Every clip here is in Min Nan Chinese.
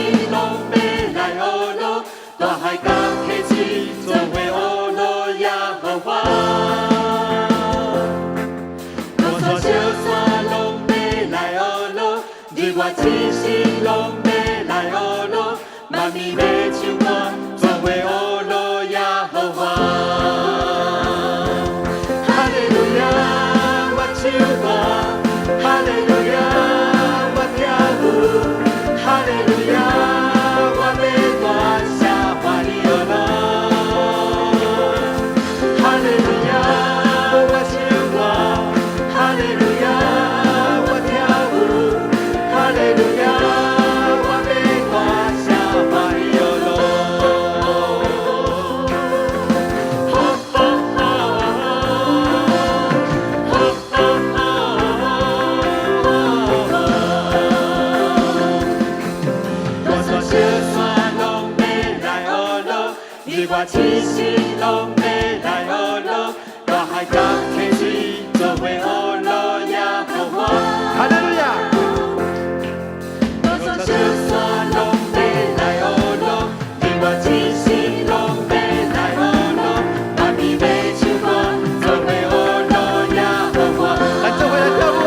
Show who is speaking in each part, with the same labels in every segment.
Speaker 1: 心攏欲來學樂，大海佮溪水做伙學樂耶和華。大山小山攏欲來學樂，日月星星攏欲來學樂，媽咪欲唱歌，做伙學樂耶和華。哈利路亞，我唱歌，哈利路亞，我跳舞，哈利路亞，我欲大聲歡喜學樂。哈利路亞，我唱歌，哈利路亞，我跳舞，哈利路亞，我欲大聲歡喜學樂。哈哈哈，哈哈哈。大山小山攏欲來學樂，日月星星攏欲來學樂，大海佮溪水做伙學樂耶和華。
Speaker 2: 哈利路亞！
Speaker 1: 大山小山攏欲來學樂，日月星星攏欲來學樂，媽咪欲唱歌，做伙學樂耶和華。
Speaker 2: 來做伙來跳舞哦！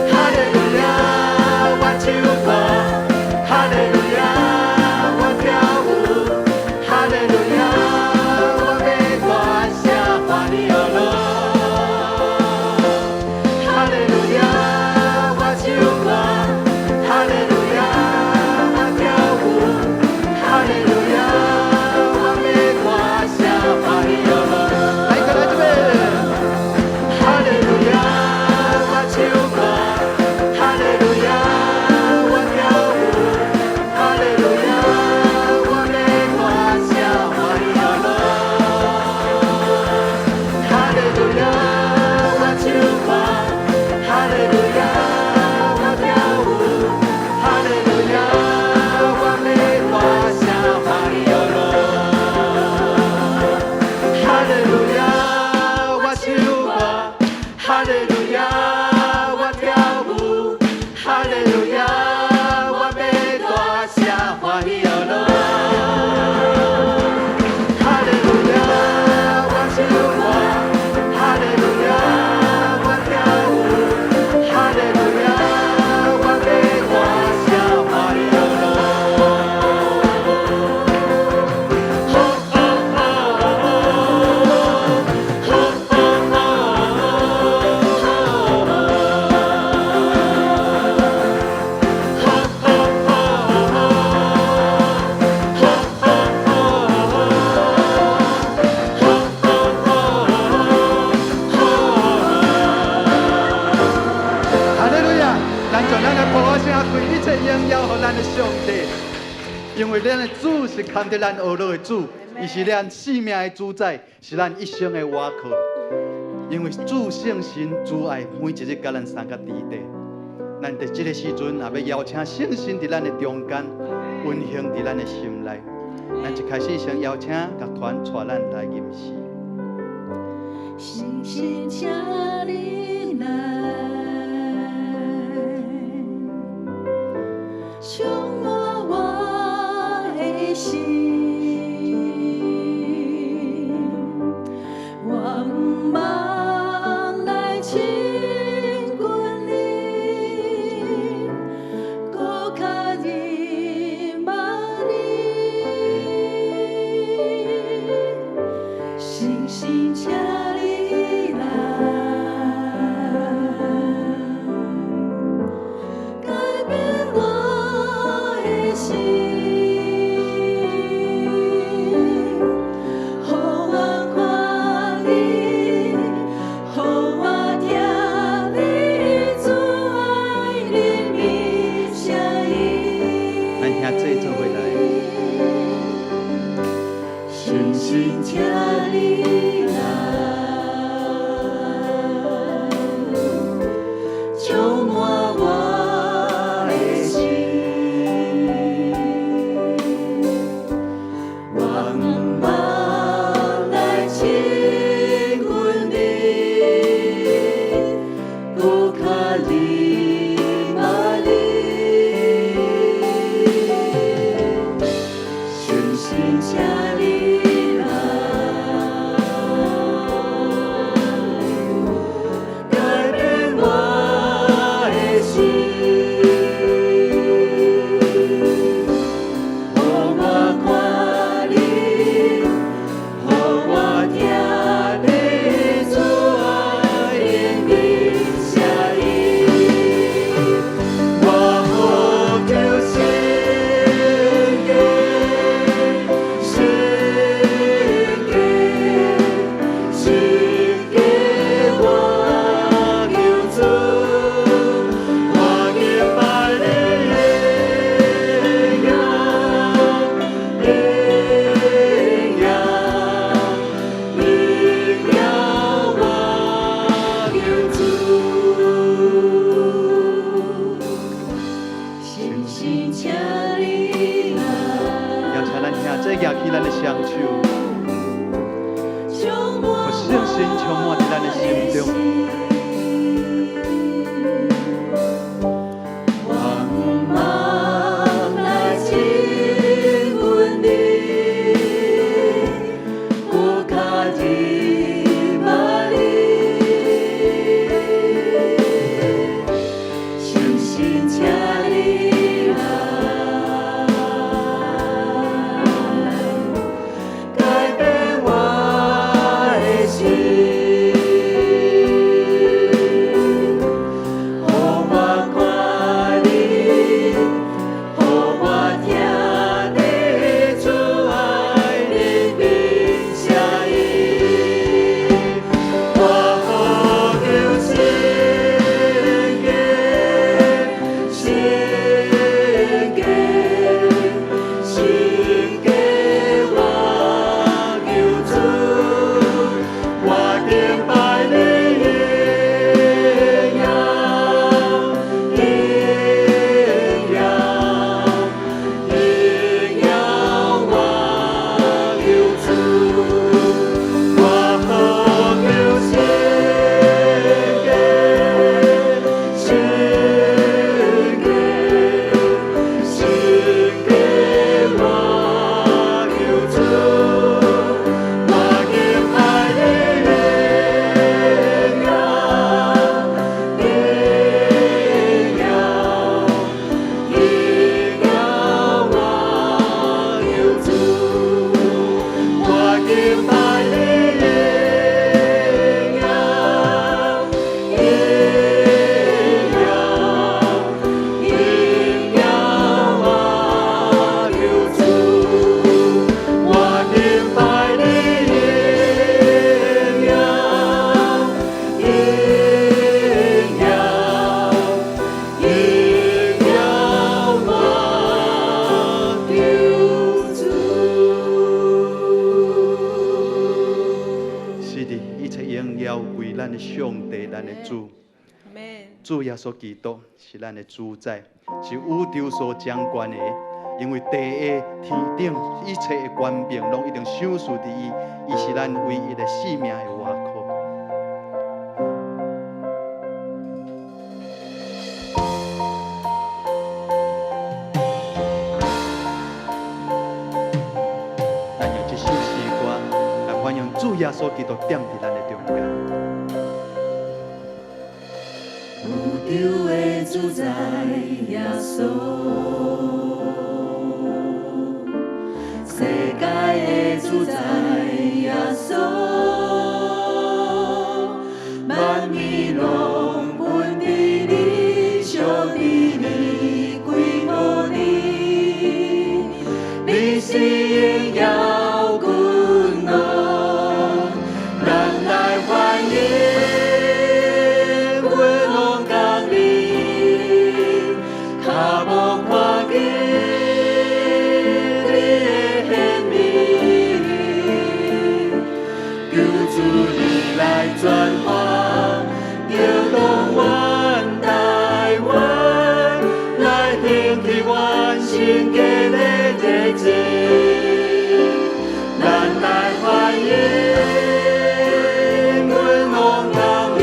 Speaker 1: 哈利路亞，我唱歌，哈利路亞，我跳舞，哈利路亞，我欲大聲歡喜學樂。哈利路亞，我唱歌，哈利路亞，我跳舞，哈利路亞，我欲大聲歡喜學樂。
Speaker 2: 來，過來這邊。
Speaker 1: 哈利路亞，我唱歌，哈利路亞，我跳舞，哈利路亞，我欲大聲歡喜學樂。哈利路亞，我唱歌，哈利路亞，我跳舞，哈利路亞，我欲大聲歡喜學樂。哈利路亞，我唱歌，哈利路亞，我跳舞，哈利路亞，我欲大聲歡喜學樂。哈利路亞，我唱歌，哈利路亞，我跳舞，哈利路亞，我欲大聲歡喜學樂。哈哈哈，哈哈哈，哈哈哈，哈哈哈，
Speaker 2: 哈利路亞！咱將咱的噗聲歸一切榮耀予咱的上帝，因為咱的主是牽著咱學樂的主，伊是咱生命的主宰，是咱一生的倚靠。因為主聖神慈愛，每一日佮咱相佮佇底。咱佇這個時陣，也欲邀請聖神佇咱的中間，運行佇咱的心內。咱一開始先邀請樂團帶咱來吟詩。
Speaker 3: 聖神請你來，充滿我的心，我向望來親近你，閣較認捌你。聖神請你來，改變我的心，予我看你，予我聽你慈愛憐憫聲音。
Speaker 2: 咱兄弟做伙來。
Speaker 3: 聖神請你來，充滿我的心，請你來。
Speaker 2: 邀請咱兄弟舉起咱的雙手，
Speaker 3: 充滿
Speaker 2: 予聖神充滿佇咱的心中。
Speaker 3: 我毋茫來親吻你，閣較入捌你，聖神請你來，改變我的心，予我看你，予我聽你慈愛憐憫聲音，我呼求聖潔，聖潔，聖潔，我求主，我敬拜你榮耀，榮耀，榮耀，我求主，我呼求聖潔，聖潔，聖潔，我求主，我敬拜你榮耀，榮耀，榮耀，我求主，我敬拜你榮耀，榮耀，榮耀，我求主，我敬拜你榮耀，榮耀，榮耀，我求主。
Speaker 2: 是的，一切榮耀歸咱的上帝，咱的主。主耶穌基督是咱的主宰，是宇宙所掌權的。因為地下天頂一切的權柄，攏已經賞賜佇伊，伊是咱唯一的性命的倚靠。咱用這首詩歌來歡迎主耶穌基督踮佇咱的中間。
Speaker 3: 宇宙的主宰耶穌，世界的主宰耶穌，萬物攏分佇你，屬佇你，歸予你，你是榮耀君王，咱來歡迎君王降臨，跤無看見你的顯明，求主你來轉化，搖動阮台灣，來興起阮聖潔的熱情，咱來歡迎君王降臨，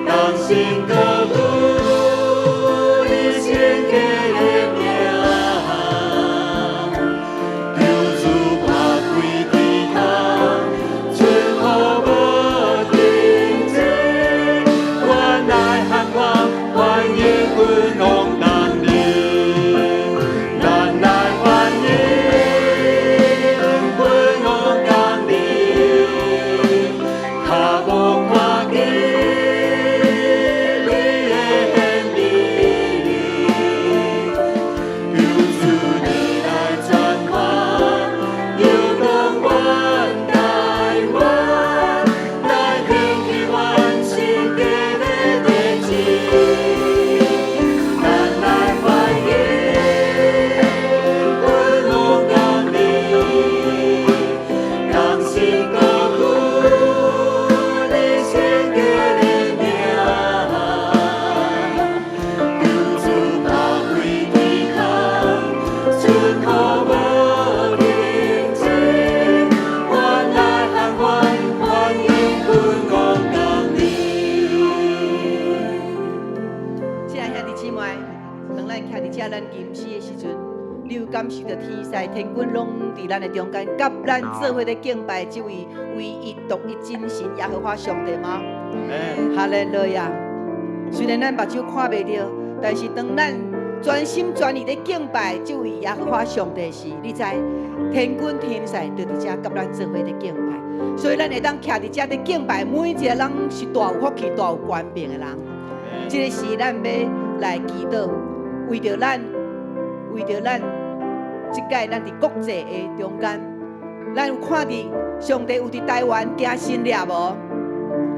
Speaker 3: 同心高舉你聖潔的名，求主拍開天窗，春雨無停止，阮來喊看歡迎君王降臨。
Speaker 4: 臨死的時陣，你有感受著天使天軍攏佇咱的中間，佮咱做伙咧敬拜這位唯一獨一真神耶和華上帝嗎？哈利路亞！雖然咱目睭看袂著，但是當咱全心全意咧敬拜這位耶和華上帝時，你知天軍天使就佇遮佮咱做伙咧敬拜，所以咱會當徛佇遮咧敬拜，每一個人是大有福氣、大有權柄的人。這个是咱欲來祈禱，為著咱，這屆咱佇國際的中間，咱有看佇上帝有佇台灣行神跡無？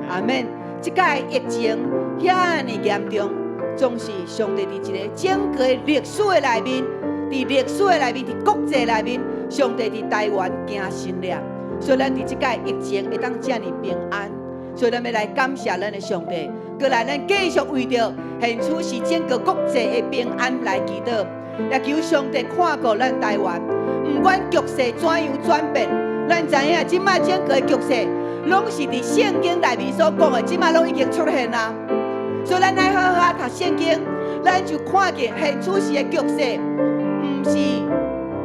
Speaker 4: 阿們。這屆疫情遐爾嚴重，總是上帝佇一个整個歷史的內面，佇歷史的內面，佇國際內面，上帝佇台灣行神跡，所以咱佇這屆疫情會當遮爾平安，所以咱欲來感謝咱的上帝。閣來，咱繼續為著現此時整個國際的平安來祈禱，也求上帝看顧咱台灣，毋管局勢怎樣轉變，咱知影這擺整個局勢攏是佇聖經內面所講的，這擺攏已經出現啦。所以咱愛好好讀聖經，咱就看見現此時的局勢，毋是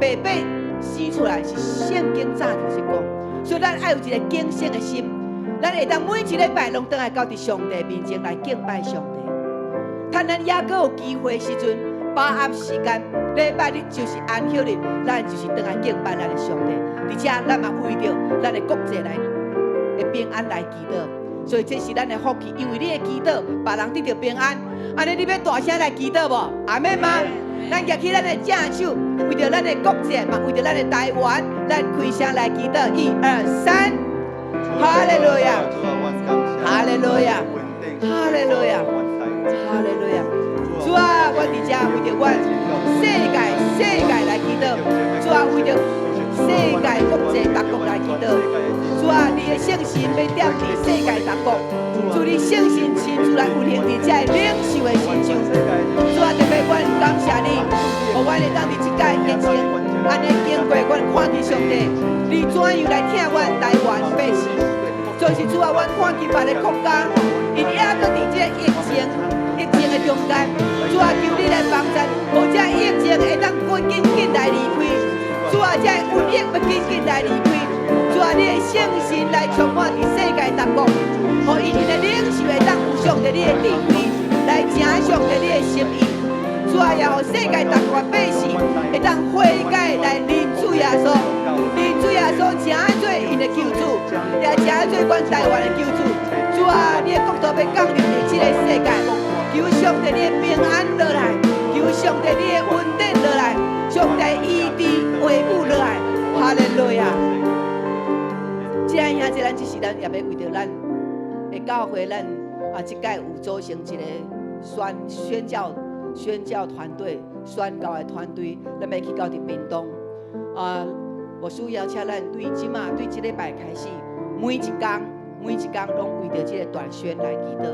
Speaker 4: 白白生出來，是聖經早就是講。所以咱愛有一个警醒的心，咱會當每一禮拜攏轉來到佇上帝面前來敬拜上帝。趁咱猶閣有機會時陣，把握時間，禮拜日就是安息日，咱就是轉來敬拜咱的上帝。佇遮咱嘛為著咱的國際來的平安來祈禱。所以這是咱的福氣，因為你的祈禱，別人得著平安。按呢，你欲大聲來祈禱無？阿們嗎？咱舉起咱的正手，為著咱的國際，嘛為著咱的台灣，咱開聲來祈禱。一二三，哈利路亞，哈利路亞，哈利路亞，哈利路亞。主啊，阮佇遮為著阮世界世界來祈禱。主啊，為著世界國際各國來祈禱。主啊，你的聖神欲踮佇世界各國，主你聖神親自來運行佇遮的領袖的身上。主啊，特別阮感謝你，予阮會當佇這屆疫情按呢經過，阮看見上帝，你怎樣來疼阮台灣百姓？就是主啊，阮看見別个國家，𪜶猶閣佇這個疫情的中間，主啊，求你來幫贊，予這疫情會當趕緊緊來離開。主啊，這瘟疫欲緊緊來離開。主啊，你的聖神來充滿佇世界各國，予𪜶的領袖會當有上帝你的智慧，來成上帝你的心意。主啊，也予世界各國百姓會當悔改來認主耶穌，認主耶穌成做𪜶的救主，也成做阮台灣的救主。主啊，你的國度欲降臨佇這个世界，求上帝你的平安落來，求上帝你的恩典落來，上帝醫治話語落來，哈利路亞。這樣兄弟，咱這時咱也欲為著咱的教會，咱啊，這屆有組成一個宣教團隊、宣教的團隊，咱欲去到佇屏東啊。牧師邀請咱對這馬對這禮拜開始，每一工每一工攏為著這個短宣來祈禱，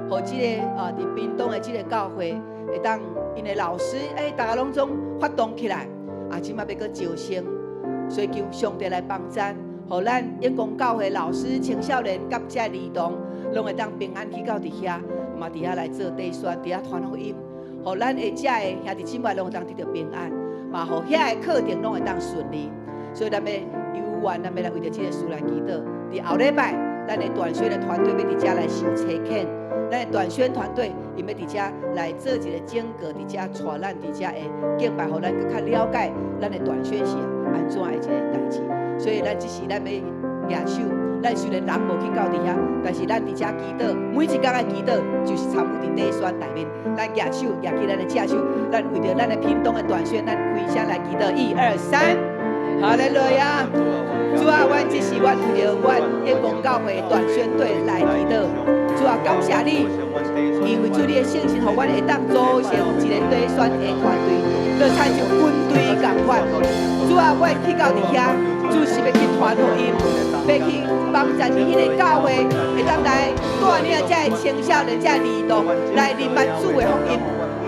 Speaker 4: 予這个啊佇屏東的這个教會會當𪜶的老師欸，逐家攏總發動起來，啊，這馬欲閣招生，所以求上帝來幫贊，予咱永光教會老師、青少年佮這兒童，攏會當平安去到佇遐，嘛佇遐來做短宣，佇遐傳福音，予咱的遮的兄弟姊妹攏會當得著平安，嘛予遐的課程攏會當順利。所以咱欲有緣，咱欲來為著這个事來祈禱。佇後禮拜，咱的短宣的團隊欲佇遮來受差遣，咱的短宣團隊𪜶欲佇遮來做一个整個佇遮帶咱佇遮的敬拜，予咱閣較了解咱的短宣是按怎的一个代誌。所以咱這時咱欲舉手，咱雖然人無去到佇遐，但是咱佇遮祈禱，每一工的祈禱就是參與佇短宣內面。咱舉手，舉起咱的正手，咱為著咱的屏東的短宣，咱開聲來祈禱，一二三，哈利路亞！主啊，阮這是阮為著阮永光教會短宣隊來祈禱。主啊，感謝你，因為主你的聖神，予阮會當組成一个短宣的團隊，就親像軍隊仝款。主啊，阮去到佇遐，主是欲去傳福音，欲去幫助佇彼个教會，會當來帶領這个青少年、這个兒童來認捌主的福音。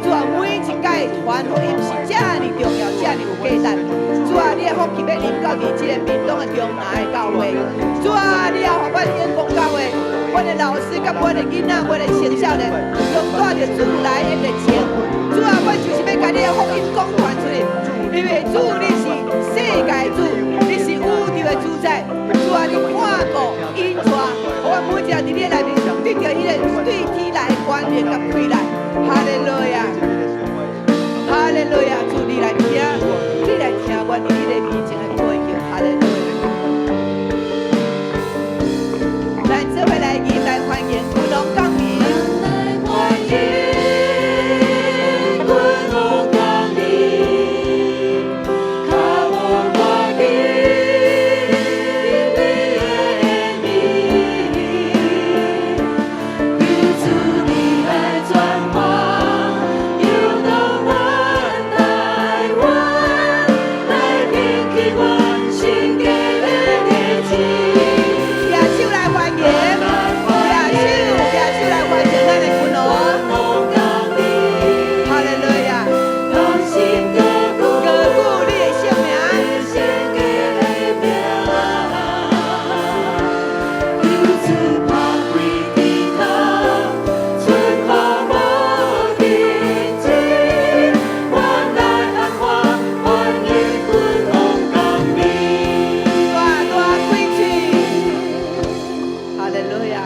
Speaker 4: 主啊，每一屆傳福音是遮爾重要，遮爾有價值。主啊，你的福氣欲臨到佇這个屏東的中華的教會。主啊，你也予阮永光教會。阮的老師佮阮的囡仔，阮的青少年，攏帶著主來的熱情。主啊，阮就是欲共你的福音講傳出去，因為主你是世界主，你是宇宙的主宰。主啊，你看顧引帶，予阮每一个人佇你的內面得著彼个對天來的觀念佮開來。哈利路亞，哈利路亞，主你來聽，你來聽阮佇你的面前的祈求。哈利路亞。咱做伙來迎來歡迎君王降臨。
Speaker 3: 歡迎君王降臨，跤步看見你的面，求主你來轉化，誘導阮台灣，來興起阮聖潔的熱情。
Speaker 4: 舉手來歡迎，舉手，舉手來歡迎咱的君王。
Speaker 3: 君王降臨，
Speaker 4: 哈利路亞，
Speaker 3: 同心高舉
Speaker 4: 高舉你的聖名。
Speaker 3: 聖潔的名，求主拍開天窗，春雨無停止，阮來喊話，歡迎君王降臨。
Speaker 4: 大大開喙，哈利路亞，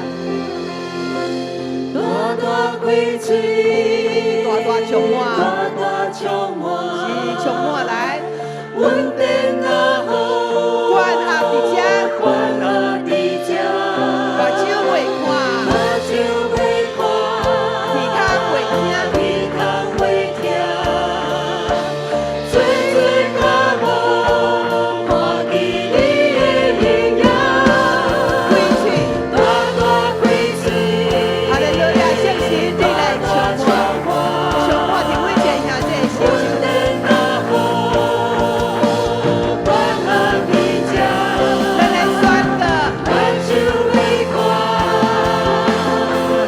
Speaker 3: 大大開喙，
Speaker 4: 大大充滿，
Speaker 3: 大大充滿，
Speaker 4: 是充滿來，
Speaker 3: 恩典若雨，
Speaker 4: 關壓佇遮，
Speaker 3: 關壓佇遮，
Speaker 4: 目睭袂看，
Speaker 3: 目睭袂看，
Speaker 4: 耳孔袂聽，
Speaker 3: 耳孔袂聽，做做跤步，看見你的榮耀，
Speaker 4: 開喙，
Speaker 3: 大大開喙，
Speaker 4: 哈利路亞，聖神你來充滿，充滿佇每一個兄弟的心上。
Speaker 3: 恩典若雨，關壓佇遮，
Speaker 4: 咱來宣告，
Speaker 3: 目睭袂看，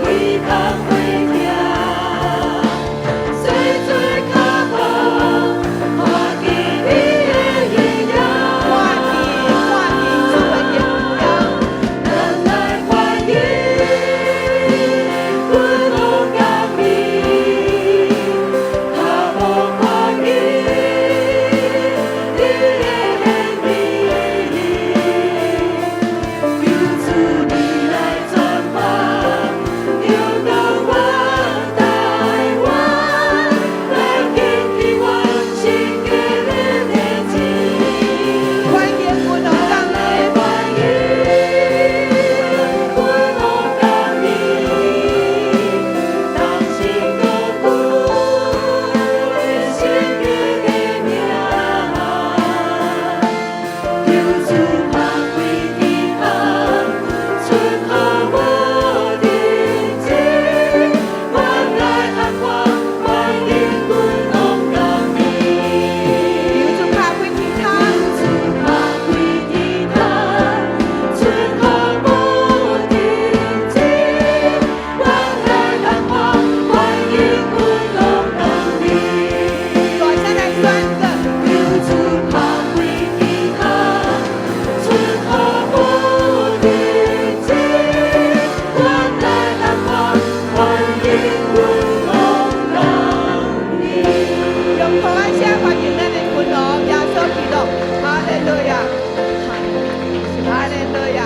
Speaker 3: 耳孔袂聽，做做跤步，看見你的榮耀，
Speaker 4: 看見看見主的榮耀，
Speaker 3: 咱來歡迎君王降臨，跤步看見你的面，求主你來轉化，誘導阮台灣，來興起阮聖潔的熱情。
Speaker 4: 歡迎君王降臨，
Speaker 3: 歡迎君王降臨，同心高舉聖潔的名，求主拍開天窗，春雨無停止，阮來喊話，歡迎君王降臨。
Speaker 4: 求主拍開天窗，
Speaker 3: 主拍開天窗，春雨無停止，阮來喊話，歡迎君王降臨。
Speaker 4: 大聲來宣告，
Speaker 3: 求主拍開天窗，春雨無停止，阮來喊話，歡迎君王降臨。
Speaker 4: 用鼓仔聲歡迎咱的君王耶穌基督，哈利路亞，哈利路亞。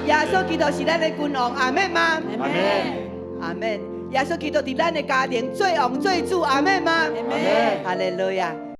Speaker 4: 耶穌基督是咱的君王，阿們嗎？
Speaker 1: 阿門。
Speaker 4: 阿們。耶穌基督佇咱的家庭做王做主，阿們嗎？
Speaker 1: 阿們。
Speaker 4: 哈利路亞。